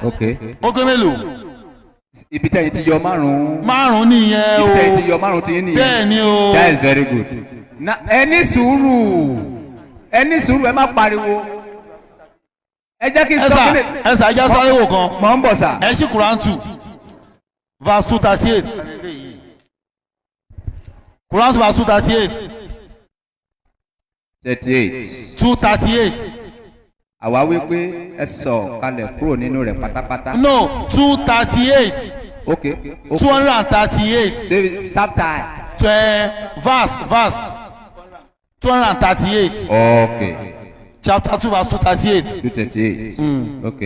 Ok. Ó pé mélòó? Ibi tẹ́yìn ti yọ márùn-ún. Márùn nìyẹn o. Ibi tẹ́yìn ti yọ márùn-ún ti yín nìyẹn. Bẹ́ẹ̀ ni o. That is very good. Na ẹ ní sùúrù, ẹ ní sùúrù, ẹ má pariwo. Ẹ jẹ́ kí n Ẹ sọ sà, kí ni. ẹ sà, ẹ já sáré wò kan. Mọ̀ ń bọ̀, sà. Ẹ ṣí Quran 2 verse 238. Quran 2 verse 238. 38. 238. Àwa wí pé ẹ sọ̀ kalẹ̀ kúrò nínú rẹ̀ pátápátá. No, 238. Ok. 238. David saptai. Tẹ verse 238. Ok. Chapter 2 verse 238. 238. Ok.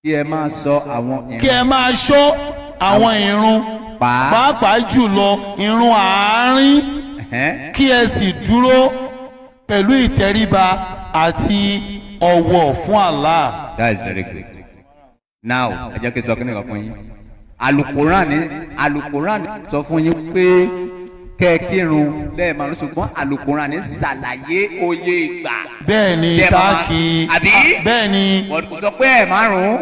Kí ẹ máa sọ àwọn Kí ìran ẹ máa ṣọ́ àwọn ìrun, pàápàá jùlọ ìrun àárín, kí ẹ sì dúró pẹ̀lú ìtẹríba àti ọ̀wọ̀ fún Allah. That is very good. Now ẹ jẹ́ kí n sọ kí nìkan fún yín. Alukoran ni, Alukoran sọ fún yín pé kẹ́ ẹ kírun lẹ́ẹ̀márùn, ṣùgbọ́n Alukoran ni ṣàlàyé oye ìgbà. Bẹ́ẹ̀ ni. Bẹ́ẹ̀ máa Táàkì. Àbí? Bẹ́ẹ̀ ni. Wọ́n kò sọ pé ẹ̀ márùn-ún.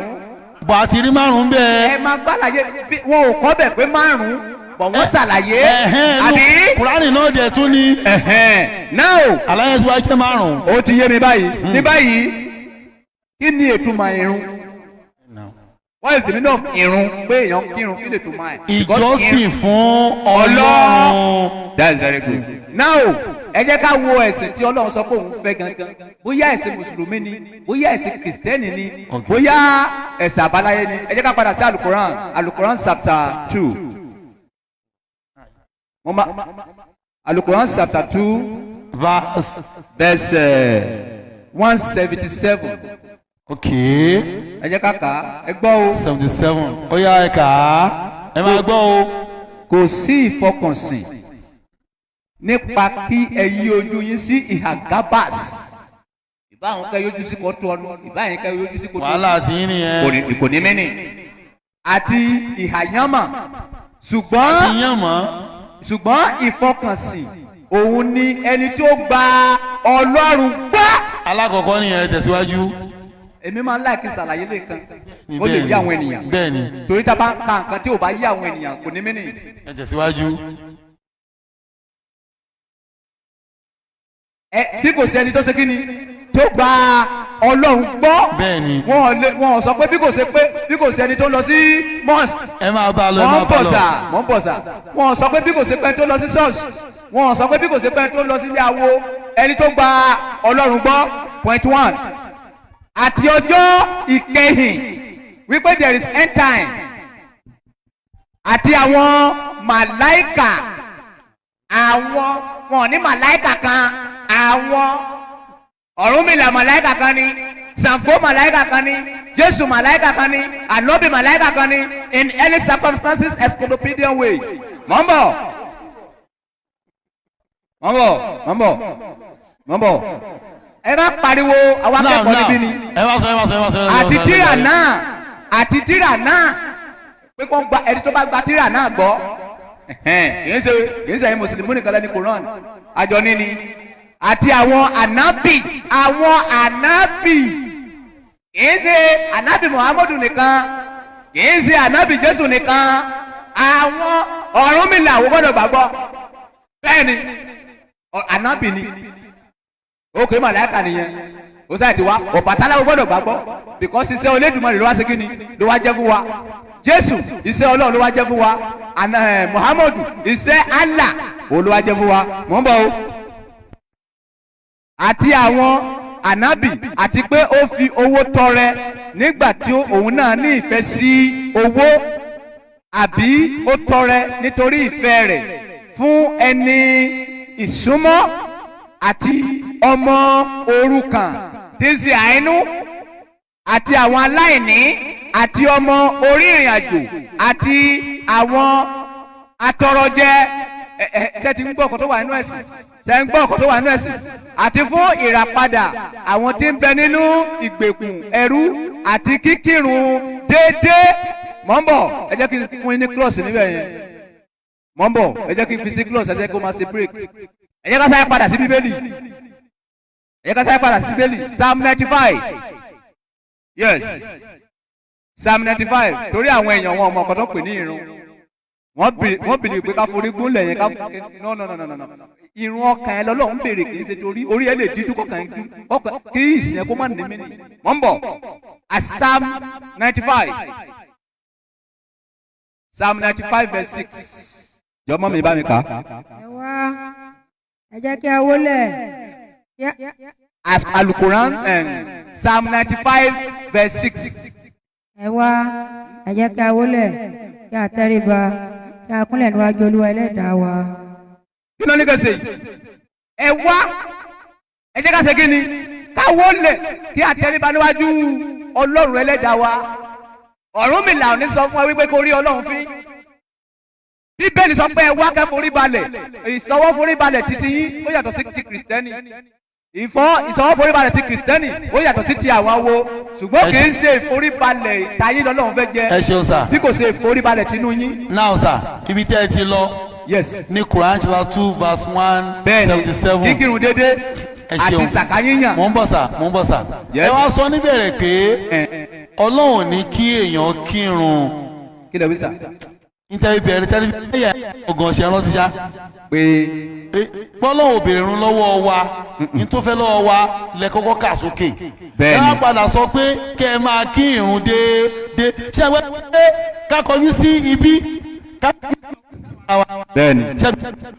Bọ̀ àti rí márùn-ún bẹ́ẹ̀. Ẹ máa gbàlàyé wọn ò kọ́ bẹ̀ pé márùn-ún bọ̀, wọ́n ṣàlàyé. Àbí? Kùránì náà dẹ̀ tún ní. Now àlàyé tí wàá jẹ́ márùn-ún. Ó ti yé mi báyìí. Ní báyìí, kí ni ìtumọ̀ irun? What is the meaning of irun, pé èèyàn kírun? Kí ni ìtumọ̀ ẹ̀? Because Ìjọsìn fún Ọlọ́run. That is very good. Now ẹ jẹ́ ká wo ẹ̀sìn tí Ọlọ́run sọ pé òun fẹ́ gangan, bóyá ẹ̀sìn mùsùlùmí ni, bóyá ẹ̀sìn kìrìsìtẹ́nì ni, bóyá ẹ̀sìn àbáláyé ni. Ẹ jẹ́ ká padà sí Alukoran, Alukoran chapter 2. Mo ma Alukoran chapter 2 Verse. verse 177. Ẹ jẹ́ ká kà á, ẹ gbọ́ o. 77, ó yá, ẹ kà á, ẹ máa gbọ́ o. Kò sí ìfọkànsìn nípa kí ẹ yí ojú yín sí ìhà Gabas, ìbá àwọn kẹ yójú sí kótó ọdún, ìbá yẹn kẹ yójú sí kótó. Wàhálà àti yín nìyẹn. Kò ní mẹ́nì àti ìhà Yánmà, ṣùgbọ́n Ti yàn mọ́. ṣùgbọ́n ìfọkànsìn òun ni ẹni tí ó gba Ọlọ́run gbọ́. Alákọ̀ọ́kọ́ nìyẹn, tẹ̀síwájú. Èmi máa ń láìkí ṣàlàyé lẹ́ẹ̀kan, ó lè yí àwọn ènìyàn, Bẹ́ẹ̀ni. torí tá a bá ń ka nǹkan tí ò bá yí àwọn ènìyàn, kò ní mẹ́nì. Ẹ tẹ̀síwájú. Ẹ bí kò sí ẹni tó ṣe kí ni tó gba Ọlọ́run gbọ́. Bẹ́ẹ̀ni. Wọn ò lè, wọn ò sọ pé bí kò ṣe pé bí kò sí ẹni tó lọ sí mosque. Ẹ máa bá a lọ, ẹ Wọ́n máa ń bá bọ̀ a lọ. sà, wọ́n ń bọ̀ sà. Wọn ò sọ pé bí kò ṣe pé ẹni tó lọ sí church. Wọn ò sọ pé bí kò ṣe pé ẹni tó lọ sí ilé awo. Ẹni tó gba Ọlọ́run gbọ́, point one, àti ọjọ́ ìkẹyìn, wípé there is end time, àti àwọn màláìkà. Àwọn wọn ò ní màláìkà kan, àwọn Ọ̀rúnmìlà màláìkà kan ni, Ṣàngó màláìkà kan ni, Jésù màláìkà kan ni, Ànábì màláìkà kan ni, in any circumstances, encyclopedian way. Mọ̀ ń bọ̀, mọ̀ ń bọ̀, mọ̀ ń bọ̀, mọ̀ ń bọ̀. Ẹ má pariwo, àwọn Now, akẹ́kọ̀ọ́ now, níbí ni. Ẹ má sọ, ẹ má sọ, ẹ má sọ. Ẹ má Àti sọ, ẹ má tírà sọ. náà, àti tírà náà, pé kó ń gba ẹni tó bá gba tírà náà gbọ́. Kì í ṣe mùsùlùmí nìkan lẹ́ni Koran, àjọ níní, àti àwọn ànábì. Àwọn ànábì, kì í ṣe ànábì Muhammadu nìkan, kì í ṣe ànábì Jésù nìkan. Àwọn Ọ̀rúnmìlà, àwọn gbọ́dọ̀ gbàgbọ́. Bẹ́ẹ̀ ni, ànábì ni. Ókè, màláíkà nìyẹn, ó sáà ti wá. Ọbàtálá ó gbọ́dọ̀ gbàgbọ́, because iṣẹ́ Olódùmarè ló wá ṣe kíni, ló wá jẹ́ fún wa. Jésù, iṣẹ́ Ọlọ́run ló wá jẹ́ fún wa. Àná Muhammadu, iṣẹ́ Allah òun ló wá jẹ́ fún wa. Mò ń bọ̀ o. Àti àwọn ànábì, àti pé ó fi owó tọrẹ nígbà tí òun náà ní ìfẹ́ sí owó, àbí ó tọrẹ nítorí ìfẹ́ rẹ̀ fún ẹni ìsúnmọ́ àti ọmọ òrukàn tí ń ṣe àìnú, àti àwọn aláìní, àti ọmọ orí ìrìn àjò, àti àwọn atọrọjẹ. Ẹ ẹ, ṣe ti ń gbọ́ ọkọ̀ tó wà nínú ẹ̀sìn? Ṣe ń gbọ́ ọkọ̀ tó wà nínú ẹ̀sìn? Àti fún ìràpadà àwọn tí ń bẹ nínú ìgbèkùn ẹrú, àti kíkírun déédéé. Mọ̀ ń bọ̀, ẹ jẹ́ kí n fún yín ní clause níbẹ̀ yẹn. Mọ̀ ń bọ̀, ẹ jẹ́ kí n fi sí clause, ẹ jẹ́ kó máa ṣe break. Ẹ jẹ́ ká sáré padà sí Bíbélì. Ẹ ká sáré padà sí Bíbélì, Psalm 95. Yes, Psalm 95, torí àwọn èèyàn wọn ọmọ kan tó pè ní irun, wọ́n bìrì pé ká forí gúnlẹ̀ yẹn ká. No, no, no, no, no, no. Irun ọkàn ẹ lọ́lọ́run béèrè, kì í ṣe torí orí ẹ lè dídú kọkàn ẹ dú ọkàn kí ìsìn ẹ kó má ní mí nì. Mọ̀ ń bọ̀ at Psalm 95, Psalm 95 verse 6. Jọmọ mi, bá mi kà á. Ẹ wá, ẹ jẹ́ kí a wólẹ̀ As Alukoran, Psalm 95 verse 6. Ẹ wá, ẹ jẹ́ kí a wólẹ̀, kí a tẹríba, kí a kúnlẹ̀ níwájú Olúwa Ẹlẹ́dàá wa. Kí ló ní ká ṣe yìí? Ẹ wá, ẹ jẹ́ ká ṣe kí ni? Ká wólẹ̀, kí a tẹríba níwájú Ọlọ́run Ẹlẹ́dàá wa. Ọ̀rúnmìlà ò ní sọ fún wa wípé kó rí Ọlọ́run fín. Bíbélì sọ pé ẹ wá, kẹ́ forí balẹ̀. Ìsọwọ́ forí balẹ̀ títí yín, ó yàtọ̀ sí ti Kìrìsìtẹ́nì. Ìsọwọ́ forí balẹ̀ ti Kìrìsìtẹ́nì, ó yàtọ̀ sí ti àwọn awo, ṣùgbọ́n kì í ṣe ìforíbalẹ̀ ìtayín lọ́lọ́run fẹ́ jẹ Ẹ ṣeun, sir. bí kò ṣe ìforíbalẹ̀ tinú yín. Now, sir, ibi tẹ́ ẹ ti lọ ní Quran chapter 2 verse 177. Kíkírun dédé Ẹ àti ṣeun. sàkáyíyàn. Mò ń bọ̀, sir, mò ń bọ̀, sir. Yes. Ẹ wá sọ níbẹ̀rẹ̀ pé Ọlọ́run ní kí èèyàn kírun. Kí lè wí, sir? Nítorí bẹ̀rẹ̀ tẹ́lifíṣàn ọ̀gàn ṣe rántí ṣá Pé bọ́lọ́hùn ò béèrè irun lọ́wọ́ wa, ní tó fẹ́ lọ́wọ́ wa lẹ kọ́kọ́ kà sókè. Bẹ́ẹ̀ni. Ẹ wá padà sọ pé kẹ́ ẹ máa kí irun déédéé. Ṣé ẹ wẹ́ pé ká kọjú sí ibi ká Bẹ́ẹ̀ni. ṣe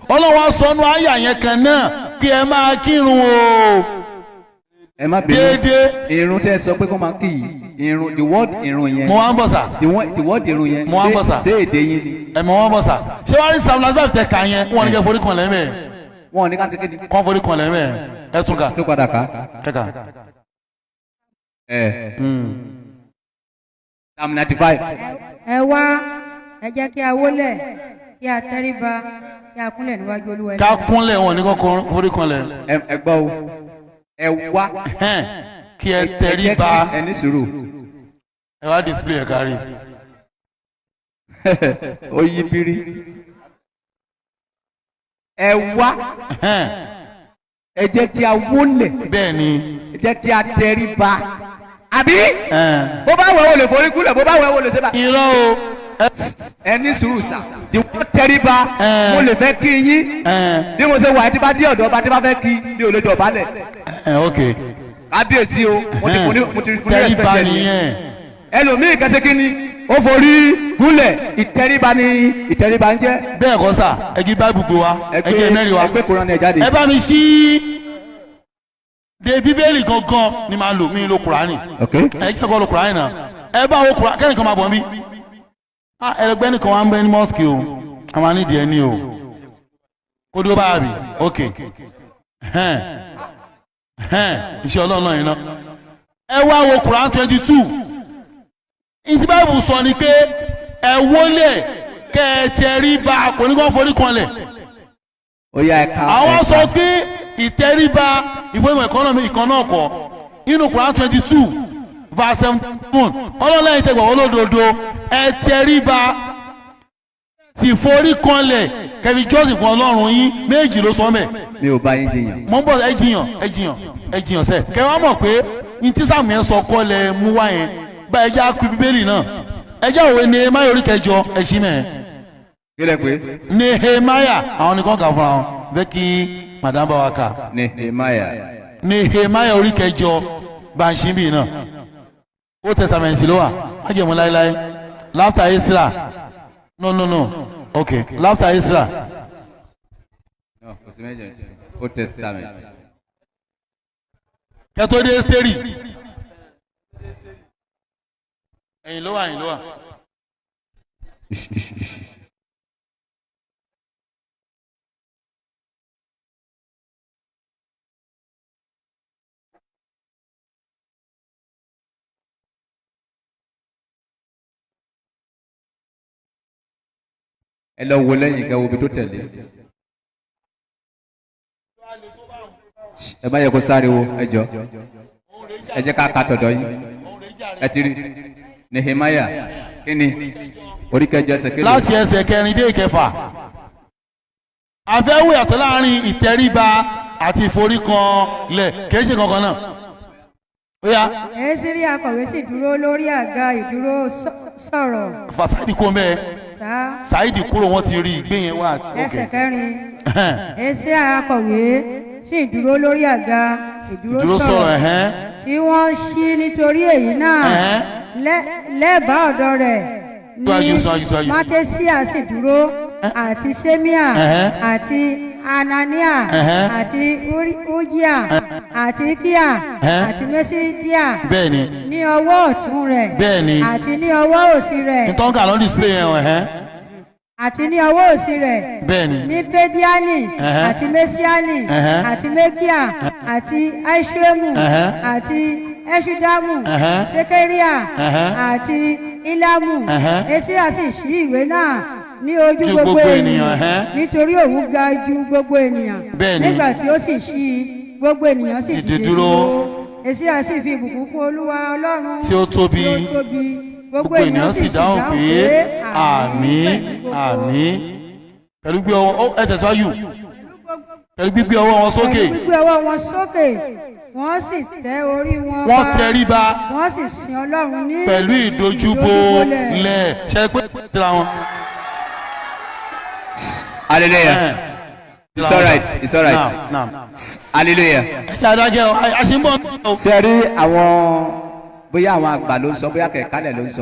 Ọlọ́run á sọ nú àyà yẹn kan náà kí ẹ máa kírun o Ẹ má bínú. déédéé. Irun tẹ́ ẹ sọ pé kó máa kí yìí, irun, the word irun yẹn, Mo wá ń bọ̀, sir. the word irun yẹn, Mo wá ń bọ̀, sir. ṣé èdè yín ni? Ẹ mọ̀ wọ́n bọ̀, sir. Ṣé wàá rí Psalm 95 tẹ kà yẹn, wọn ní kẹ́ forí kan lẹ́mẹ̀. Wọn ò ní ká ṣe kéde. Kọ́ forí kan lẹ́mẹ̀, ẹ tún kà. Tó padà ká. Kẹ́kà. Ẹ Psalm 95. Ẹ wá, ẹ jẹ́ kí a wólẹ̀, kí a tẹríba, kí a kúnlẹ̀ níwájú Olúwa Ká Ẹlẹ́dàá. kúnlẹ̀, wọn ní kọ́ forí kan lẹ̀. Ẹ gbọ́ o, ẹ wá. Ẹ̀hẹ́n, kí ẹ tẹríba. Ẹ ní sùúrù. Ẹ wá display ẹ kárí. Ó yí bírí. Ẹ wá, Ẹ̀hẹ́n, ẹ jẹ́ kí a wólẹ̀, bẹ́ẹ̀ ni. Ẹ jẹ́ kí a tẹríba, àbí? Ẹ̀hẹ́n. Bó bá wẹ̀, wò lè forí kúlẹ̀, bó bá wẹ̀, wò lè ṣe bá. Irọ́ o. Ẹ ní sùúrù, sir. The word tẹríba, Ẹ̀hẹ́n. mo lè fẹ́ kí yín. Ẹ̀hẹ́n, Bí mo ṣe wà, tí bá dé ọ̀dọ̀ ọba, tí bá fẹ́ kí mi, ò lè dọ̀bálẹ̀. Ẹ̀hẹ́n, ok. Kábíyèsí o, mo ti fún ní Tẹríba respect nìyẹn. nìyẹn. Ẹlòmíì kẹsẹ̀ kí ni ó forí gúnlẹ̀. Ìtẹríba ni ìtẹríba ń jẹ́. Bẹ́ẹ̀ kọ́, sir. Ẹ jí báìbù gbé wa, ẹ jẹ́ mẹ́rin wa. Ẹgbẹ́ Kùránì ẹ̀ jáde. Ẹ bá mi ṣí de Bíbélì gangan ni màá lò, mí lo Kùránì. Ok. Ẹ jẹ́ kó lo Kùránì náà. Ẹ bá wo Kùránì kẹ́nìkan máa bọ̀ mí. Ah, ẹlẹgbẹ́ nìkan wà ń bẹ ní mosque o, àwọn anídìí ẹ ní o, kó dúró báyà bí. Ok, hẹ́n hẹ́n, iṣẹ́ Ọlọ́run náà yìí ná. Ẹ wá wo Kùránì 22. Ìtí Báìbù sọ ni pé ẹ wólẹ̀, kẹ́ ẹ tẹríba, kò ní kó forí kanlẹ̀. Ó yá, ẹ̀ka. Àwọn sọ pé ìtẹríba ìfowópamọ́ economy ìkan náà kọ inú Quran 22 verse 7. Ọlọ́lẹ́yìn tẹ̀gbọ̀n olódodo, ẹ tẹríba, sì forí kanlẹ̀, kẹfì jọ́sìn fún Ọlọ́run yín. Méjì ló sọ mẹ́. Mi ò bá yín jiyàn. Mo ń bọ̀. Ẹ jiyàn, ẹ jiyàn, ẹ jiyàn sẹ́ kẹ wá mọ̀ pé ní tí sáàmù yẹn sọ kọ́ lẹ mú wá yẹn bá. Ẹ já kú Bíbélì náà, ẹ já òwe Nehemiah orí kẹjọ, ẹ ṣí mẹ́ẹ̀. Kí lẹ pé? Nehemiah, àwọn nìkan kà fúnra wọn, bẹ́ẹ̀ kí madam bá wa kà. Nehemiah. Nehemiah orí kẹjọ, bá ń ṣí bì náà. Old Testament ló wà, májèmú láéláé, after Ezra. No, no, no, okay, after Ezra. No, kò sí méjì, Old Testament. Kẹtó dé Ẹ́sítérì, ẹ̀yìn ló wà, ẹ̀yìn ló wà. Ẹ lọ wo lẹ́yìn, kẹ́ wo ibi tó tẹ̀lé. Ẹ má yẹ kó sáré wo, ẹ jọ, ẹ jẹ́ ká ka tọ̀dọ̀ yín. Ẹ ti rí Nehemiah kí ni orí kẹjọ, ẹsẹ̀ kéde. Láti ẹsẹ̀ kẹrin dé ìkẹfà, àfẹ́wò yàtọ̀ láàrin ìtẹríba àti ìforíkanlẹ̀ kìí ṣe kankan náà. Ó yá. Ẹ́sírí akọ̀wé sì dúró lórí àga ìdúró sọ̀rọ̀. Fa Saidi kó mẹ́ẹ̀. Sá. Saidi kúrò, wọ́n ti rí ìgbé yẹn wá àti. Ẹsẹ̀ kẹrin, Ẹ́sírí akọ̀wé sì dúró lórí àga ìdúró dúró sọ̀rọ̀ sọ̀rọ̀ ẹ̀hẹ́n tí wọ́n ṣí nítorí èyí náà lẹ́bàá ọ̀dọ̀ rẹ̀ ní Síwájú, síwájú, síwájú. Mátẹ́síà sì dúró àti Sémíà àti Anania àti Ujia àti Kíà àti Mẹ́sídíà ní ọwọ́ ọ̀tún rẹ̀ àti ní ọwọ́ òsì rẹ̀. Nítorí ló ń display yẹn o, ẹ̀hẹ́n. Àti ní ọwọ́ òsì rẹ̀ ní Pédíánì àti Mẹ́síánì àti Mẹ́kíà àti Aishemu àti Ẹṣudámù, Sekeria àti Ilamu. Esira sì ṣí ìwé náà ní ojú Ju gbogbo gbogbo ènìyàn, ènìyàn, nítorí òun ga ju gbogbo ènìyàn. Nígbà tí ó sì ṣí i, gbogbo ènìyàn sì Dìde dìde dúró. dúró. Esira sì fi ìbùkún fún Olúwa Ọlọ́run Tí ó tóbi. tí ó tóbi. Gbogbo ènìyàn sì dáhùn pé, "Àmín, àmín," pẹ̀lú gbé ọwọ́ ẹ tẹ̀síwájú, pẹ̀lú gbígbé ọwọ́ wọn sókè. Pẹ̀lú gbígbé ọwọ́ wọn sókè, wọ́n sì tẹ orí wọn Wọ́n ba, tẹríba wọ́n sì sin Ọlọ́run ní pẹ̀lú ìdojúbolẹ̀. Ṣe pé tira wọn. Hallelujah. It's alright, it's alright. Now, now. Hallelujah. Ẹ jẹ́ adájẹ́ o, a ṣe ń bọ̀. Ṣe rí àwọn, bóyá àwọn àgbà ló ń sọ, bóyá kẹ̀kálẹ̀ ló ń sọ.